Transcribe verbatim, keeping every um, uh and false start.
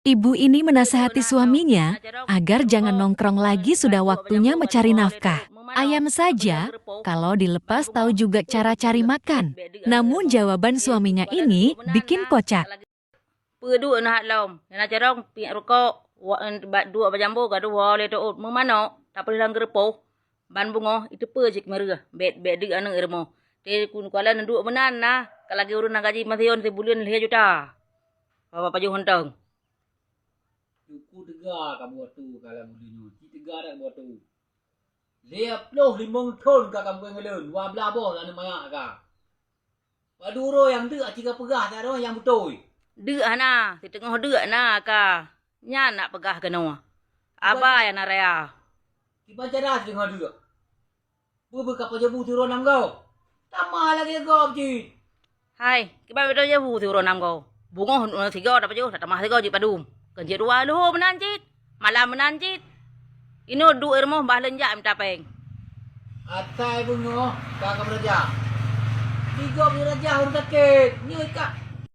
Ibu ini menasehati suaminya agar jangan nongkrong lagi, sudah waktunya mencari nafkah. Ayam saja, kalau dilepas tahu juga cara cari makan. Namun jawaban suaminya ini bikin kocak. Peue duek neuhat lom, nyang na carông piek rukok, wa- bat duek bajambo, gadoh woe lé teuôt, meumanok, tapeuleueh lam geurupoh, ban beungoh iteupeue cit meureuh, bèk bèk deuk aneuk rumoh. Teukuala neuduek meunan na, ka lagèe ureueng na gaji masiôn sibuleuen lhèe juta. Baba pajoh hontong. Teungku teuga kamoe tu ka lam ulèe nyoe, ci teuga dak kamoe tu. Lhèe ploh limong thon ka kamoe ngeulon, dua blah boh aneuk manyak ka. Padum uroe nyang deuk aci ka peugah, nyang beutôi. Deuk hana, siteungoh deuk na ka. Nyan nak peugah keunoe. Aba nyang na raya. Kiban cara siteungoh deuk. Peue beuka pajoh bu siuroe nam goe. Tamah lagèe gob cit. Hai, kiban beutôi jeuh bu siuroe nam goe. Beungoh sigoe tapajoh, tatamah sigoe jeuet padum. Keu jeuet dua leuhô meunan cit. Malam meunan cit. Inoe duek rumoh bah lôn jak mita péng. Asai beungoh ka ka meuraja. Sigob meuraja ureueng sakét. Nyoe ka